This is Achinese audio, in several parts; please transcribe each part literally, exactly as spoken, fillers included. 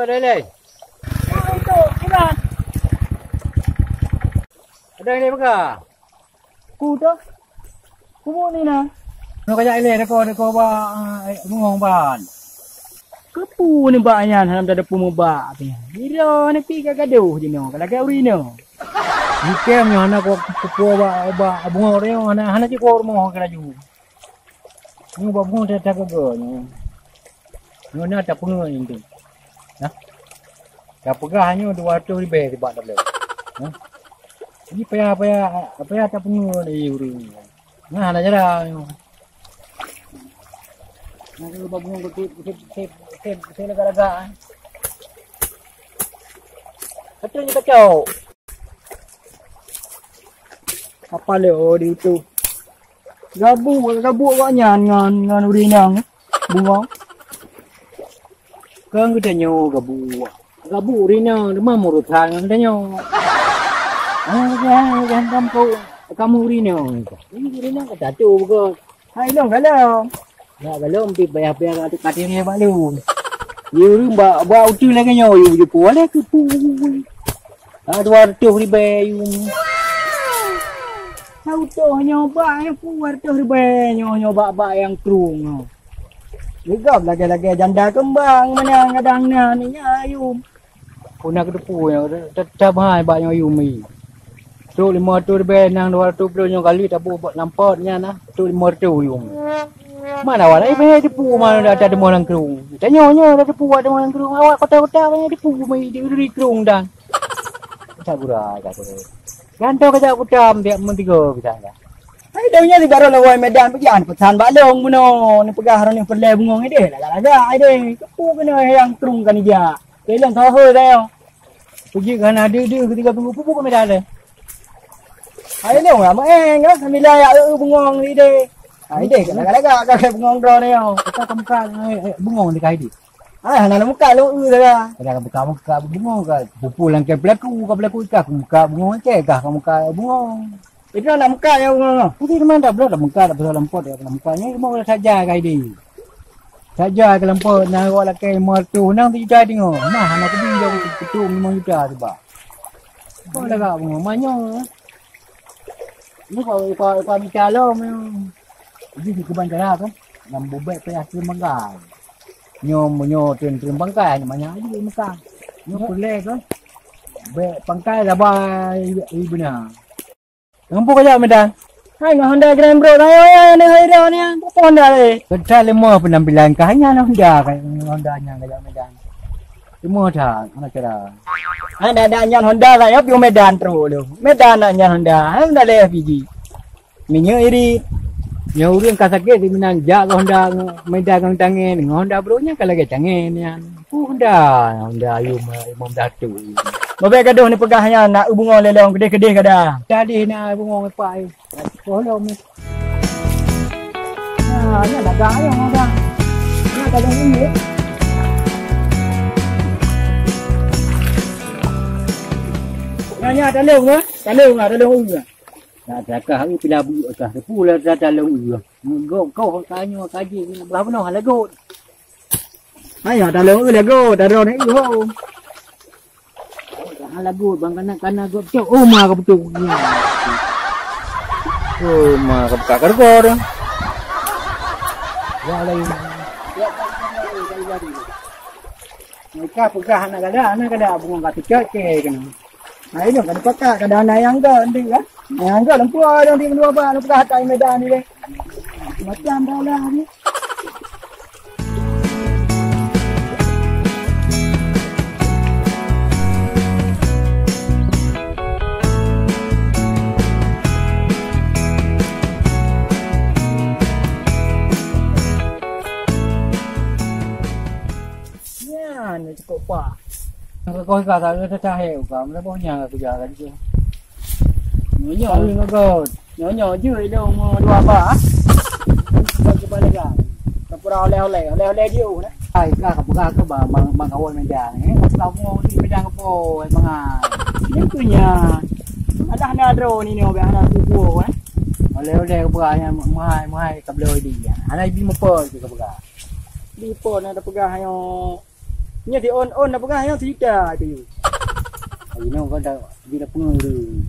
Lé, lé. Ada yang pegang? Ku tu. Kubu ni na. Nyoe kajak ilée deungon, deungon bak, eh, bungong ban. Keupeue nibak nyan hana tadeungoe bak pih. Bira ni pih ka gadoh jinoe, ka lagée ureueng inong. Item nyoe hana ku, ku, ku bak, bak bungong nyoe hana, hana jikueh rumoh ka laju. Nyoe bak bungong that-that gaga nyoe. Nyoe na tapeungeut nyoe tu. Nah. Tapeugah nyoe dua ratus ribée sibak tablet. Nah. Jadi payah, payah, payah tapeungeut lé ureueng. Nah, hana jala nyoe. Nah, kalau bak bungong beutôi, beutôi, beutôi, beutôi, beutôi lagak-lagak, eh. Beutôi nyoe kacau. Apa le, oh, di itu. Gabuk, gabuk awaknyan ngon, ngon ureueng inong, bungong. Kon geutanyoe gabuk. Gabuk ureueng inong, teuma meurusan ngon geutanyoe. Ah, jangan, jangan kamu, kamu ureueng inong. Ini ureueng inong ka tatu beugöt. Hai, lôn galom. Ya, galom, pi payah-payah ka teuka tirée bak lôn. Yue ureueng bak, bak uteue lagée nyoe, yue jipeu lé keupeue. Ah, dua ratus ribée yue. Tahu toh nyoe bak, eh, dua ratus ribée nyoe, nyoe bak-bak nyang krueng nyoe. Digop lagée-lagée janda keumbang, meunan kadang na ni nyan yue. Puna keuteupue nyoe, te-, te-, tabahai bak nyoe yue mi. Trok lima ratus ribée nang dua ratus ploh nyoe kali taboh bak lampot nyan nah, trok lima ratus yue mi. Mana awak laén banyak teupeu mana dah ada deungon lam krueng. Tanyoe nyoe dah teupeu awak deungon lam krueng, awak kota-kota banyak teupeu mi di, di krueng dan. Tak gura kata. Gantoe kajak kutam tiap meuteugö bisa dah. Hai, dong nyan di baroe lawai Medan peujian peusan bak lôn bunoe, ni peugah droeneuh peureulée bungong ideh lagak-lagak ideh. Keupeue keunoe nyang krueng kan ijak. Ilôn soe sayoe. Peujeuet keu hana deuh-deuh keu tiga minggu peubuet keu Medan lé. Hai lôn lam éng ah, sambil yak eu bungong ideh. Hai deh, lagak-lagak ka bungong droeneuh. Kita kemkan, eh, eh, bungong di kai di. Ah, hana lôn muka lôn eu saga. Kada ka muka-muka bungong ka. Pupuk langkai pelaku, ka pelaku ikah ka muka bungong langkai kah ka muka bungong. Itu nak muka ya bungong. Putih teman dah belah dah muka dah pasal lampot ya muka ni cuma boleh saja ka ini. Saja ke lampot nang awak lakei lima ratus nang tujuh juta tengok. Nah, anak kubi jauh kutu lima juta tu bah. Kau dah ka bungong manyong. Ni kau, kau, kau mita lom. Jadi si keban cara kan. Lam bubek payah teurim pangkai. Nyoe, nyoe teurim-teurim pangkai, nyoe banyak lagi Mekah. Nyoe peureulée kan. Bek pangkai laba i, i beuna. Ngampu kajak Medan. Hai ngon Honda Grand Bro, ayo, ayo, ayo, ayo, ayo, ayo, ayo, Honda lé. Kedah lima penampilan kah hanya Honda, Honda nyang kajak Medan. Cuma that, mana cara. Ada, ada nyan Honda lah, ya, piu Medan terus tu. Medan nak nyan Honda, Honda lé F P G. Minyeuk irit. Nyoe ureueng ka sakét sinan jak keu Honda ngon Medan ngon tangen. Ngon Honda Bro nyan ka lagée tangen nyan. Peue Honda? Honda Ayu Imam Datu. Babek gadoh ni peugah nyan nak eu bungong lé lôn keudeh-keudeh kada. Tadi na bungong lepak ai. Poh lom ni. Nah, ni lagak ayong ada. Ni ada lôn ni. Nyan, nyan, ada lôn, eh? Ada lôn, ada lôn, eh? Nak takah hari pila buet kah, teupeue lah that lôn ueh. Gob koh tanyoe kaji, belah bunoe lagot. Ayo, that lôn ueh lagot, that droeneuh ueh ho. Hana lagot, bang kana-kana gob cok, oh, ma ka peutuek nyan. Oh, ma ka buka kargo dah. Ya, lain. Mereka peugah anak gada, anak gada, bungong ka teucok, cek keunoe. Nah, ini kan pakat, kadang anak nyang gok, nanti kan. Anak nyang gok, lampu ada nanti meunoe ba, lampu ka hatai Medan ni deh. Macam dah lah ni. Nyan, cukôp pah. Ka koh ka, ka, ka, ka, he, ka, mana boh nyang aku jalan tu. Nyoe, nyoe. Kali ngagot. Nyoe, nyoe, je, dong, dua bah. Sebab kepala gang. Kapura oleh-oleh, oleh-oleh dia, nah. Ai, ka, ka peugah ke, bang, bang, bang kawan Medan, eh. Ka peugah mau di Medan ke po, eh, bang, ah. Itu nya. Alah, na drone ni, ni, biar anak kuku, eh. Oleh-oleh ke peugah, yang mahal, mahal, ka beli di, ya. Anak ibi mepo, itu ke peugah. Di po, nak peugah, yang Nyoe si on-on na peugah nyoe sejuta tu. Inoe kan dah, dia dah peungeuh tu.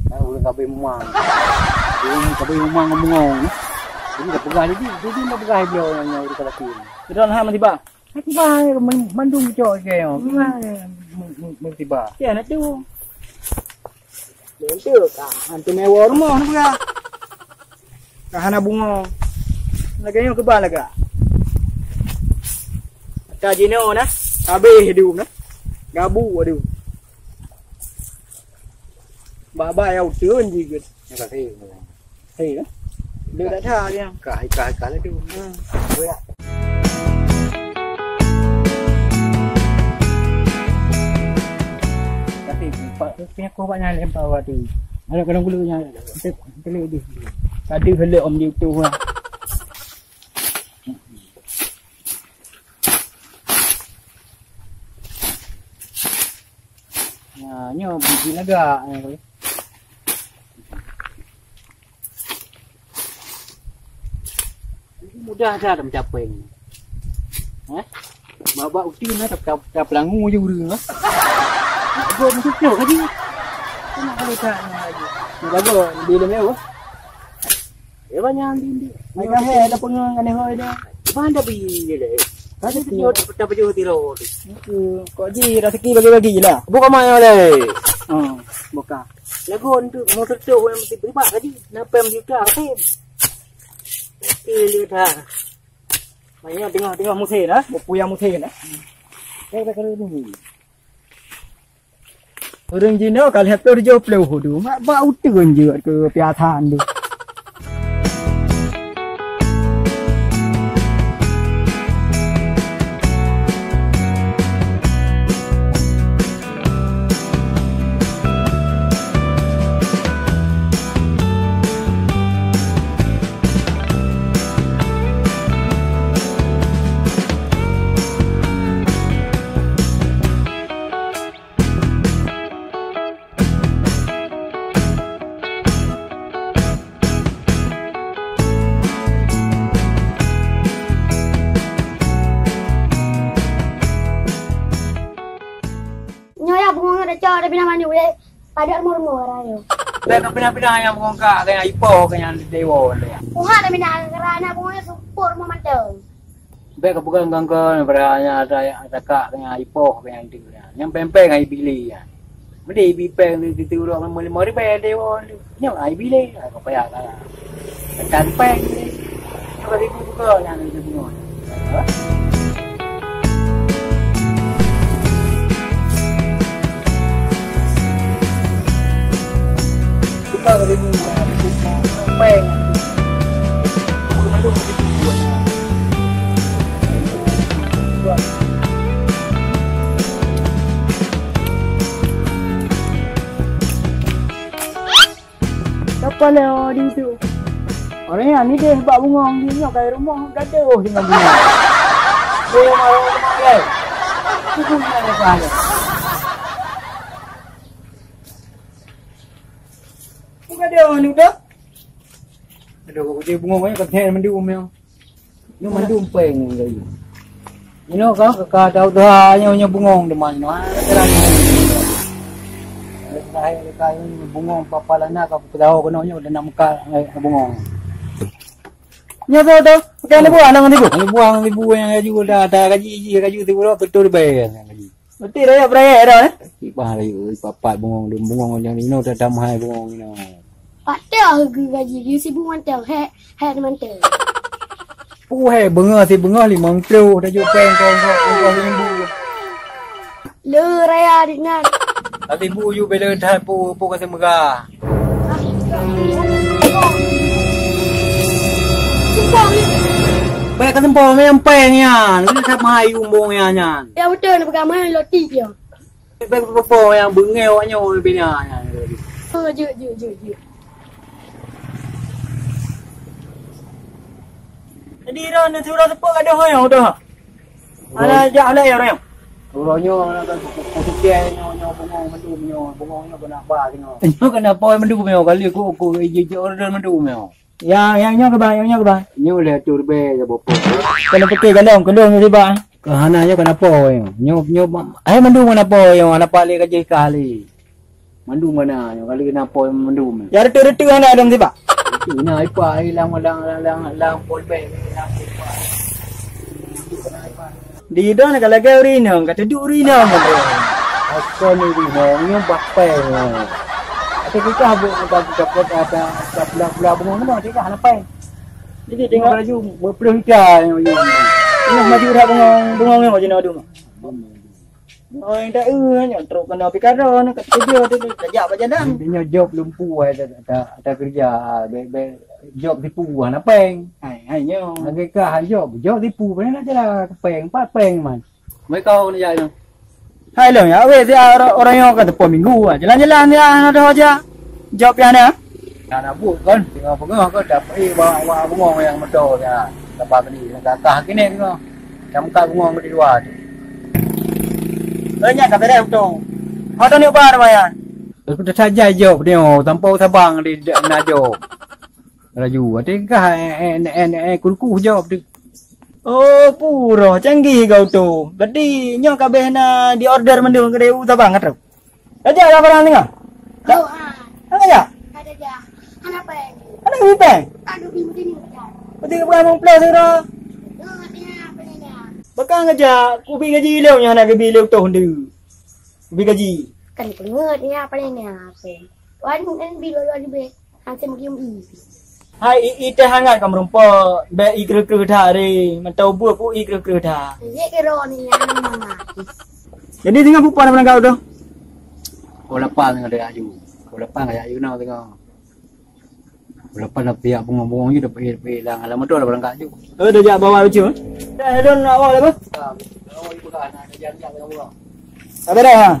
Kan ureueng kabeh mumang. Ureueng kabeh mumang ngon bungong. Jadi dah peugah jadi, jadi dah peugah dia orang yang ureueng kabeh. Kita hana mesti bah. Aku bah, man-, mandum cok ke nyoe. Bah, mu-, mu-, mesti bah. Ya, nak tu. Bentuk, ah, hantu mewah rumoh ni pula. Ka hana bungo. Lagèe nyoe keuban lagak. Mata jinoe nah, habéh dum nah. Gabu dum. Bak-bak ya uteuen jih geuh. Terima kasih. Hei, eh? Dia tak ada dia. Kah, kah, kah lah tu. Hmm. Tapi, Pak, punya kau banyak lempar waktu. Ada kadang gula nya, telik di. Tadi helek om di tu lah. Nah, nyoe biji lagak. Mudah dah dah mencapai ni. Eh? Babak uti ni dah, dah, dah pelangu je ureueng lah. Nak buat macam tu lagi. Nak kalau tak nak lagi. Nak bagus, lebih lama apa? Eh, banyak ambil, ambil. Mai ka hai, ada pengang, ada hoi dah. Mana dah beli je deh? Ada tu. Kita pajoh tiro tu. Itu, kok ji rezeki bagi-bagi je lah. Bukan main oleh. Hmm, bukan. Lagu untuk motor tu yang mesti berubah tadi. Kenapa yang berubah? Oke, lihat ha. Mainnya tengah-tengah musim lah, berpuyang musim lah. Saya tak kena dulu. Ureueng jinoe ka lhèe ploh tujoh ploh du, mak bak uteuen jeuet keu piasan du. Nyoe ya bungong dah cok dah pinah mandi uleh padat murmur ayo. Bèk ka pinah-pinah nyang bungong kak, keu nyang ipoh, keu nyang dewa uleh. Uhat dah pinah kerana bungong supur mau manteng. Bèk ka peugah keu-keu, padahai nyan ata, ata kak keu nyang ipoh, keu nyang deuh nyan. Nyang péng-péng ai bile nyan. Meudeh ibi péng di, di, di ureueng limong ribèe dewa. Nyoe ai bile, ai ka payah ka. Tekan péng ni. Dua ribu juga nyang di dunia. Ha? Bukan dua ribu, péng. Sapa lé di tu? Orang yang ni deh bak bungong di nyoe kai rumoh gadoh dengan bungong. Dia mau rumah dia. Itu punya dia. Bukan dia orang ni dah. Aduh, kau kucing bungong ni kau tengok mandum ni. Nyoe mandum péng lagi. Inoe ka, ka, ka tahu tuha nyoe, nyoe bungong teuma nyoe. Ha, terang nyoe. Terakhir kali bungong papa lana ka peutahu keunoe nyoe dan nak muka, eh, bungong. Nyoe tu, tu. Pakai aneuk buah, aneuk tibu. Aneuk buah, aneuk tibu nyang laju dah, dah gaji, gaji tibu dah, betul dibayar gaji. Berarti rakyat berayat dah, eh? Ibah rakyat, papat bungong, dum bungong nyang inoe dah tamah bungong inoe. Patah geu gaji, geu sibu mantong, hek, hek mantong. Pu hek, beungoh si beungoh limong ploh, dah jok péng kong kong kong ribu. Le raya ringan. Tapi bu yu bela that pu, pu ka seumega. Sumpah ni. Baik ka sempong nyang péng nyan. Ni tak mai umbong nyan nyan. Ya betul ni pegang mai loti dia. Bèk peupo nyang beungèh awak nyoe bina nyan. Oh, jeuet, jeuet, jeuet, jeuet. Jadi, dah, nanti udah tepuk gadoh nyoe, udah. Alah, jak alah ya, orang. Uroe nyoe, anak kan, putih nyoe, nyoe, bungong mandum nyoe, bungong nyoe keuneuk ba singoh. Nyoe keuneuk ba mandum nyoe, kali ku, ku, ije, ije order mandum nyoe. Ya, yang nyoe keuban, yang nyoe keuban. Nyoe lé tur bé ya bopo. Keuneuk pike galong, keu lôn riba. Keuhana nyoe kenapa nyoe? Nyoe, nyoe, hai mandum kenapa nyoe? Kenapa lé ka jih kah lé? Mandum mana nyoe? Kali kenapa mandum? Ya, reuteuh-reuteuh hana dong sibak. Itu na ipa, ai lam, lam, lam, lam, lam polybag, lam ipa. Di dah nak lagèe ureueng inong, ka teuduek ureueng inong. Kon ureueng inong, nyoe bah pèng. Atau kita buat, kita, kita buat, ada, ada pula-pula bengong mana, kita hana pèng. Jadi tengok laju, berpuluh juta yang, yang, yang maju dah bengong, bengong yang macam mana tu? Oh, yang tak, eh, yang trok kena pikara ni, kata kerja tu, tu, tajak bak jalan. Dia nyoe job lumpuh, eh, tak, tak, tak kerja, bèk, bèk job tipu, hana pèng. Hai, hai, nyoe. Lagi kah job, job tipu, mana nak jalan ke pèng, empat pèng man. Mereka nak jalan. Hai, lom, ya, weh, si orang, orang yang kata pom minggu, ah, jalan-jalan, ya, ada aja. Job yang ada. Nak, nak buat kan, tengok peugah kan, dapat, eh, bawa, bawa bengong yang motor, ya. Dapat beli, nak kakah kini tengok. Dah muka bengong di luar tu. Eh, nyak ka beres betul. Hot ni bar, Bayan. Aku tak saja job ni, oh, tanpa sabang di, di, nak job. Laju, até kah, eh, eh, eh, eh, eh, kurkuh job tu. Oh, pura canggih kau tu. Berarti nyoe ka beh na di order mandum kedai u sabang ka trok? Raja lah barang tengah. Oh, ah. Ada ya? Ada ya. Ada apa ini? Ada apa? Aduh, bingung ini. Betul ke bukan mempelai sira? Oh, artinya apa ini? Bakal ngejak, kubi gaji leu nyoe nak gaji leu toh ndu. Kubi gaji. Kan pengut ni apa ini apa? Wan kan bilo wan be. Hanse meugium i. Hai, i, i teh hangat ka meurumpok. Bèk i kreuh-kreuh that re. Mantong buet pun i kreuh-kreuh that. Jek kiro ni yang mangat. Jadi singoh peue na peurangkat tu? Pukul lapan singoh dah aju. Pukul lapan ka aju na singoh. Pukul lapan dah pihak bengong-bengong je dah pihak-pihak lang. Alam tu dah peurangkat aju. Oh, dah jak bawa lucu. Dah don awak dah apa? Dah awak juga nak dah jam-jam bengong-bengong. Apa dah? Ha?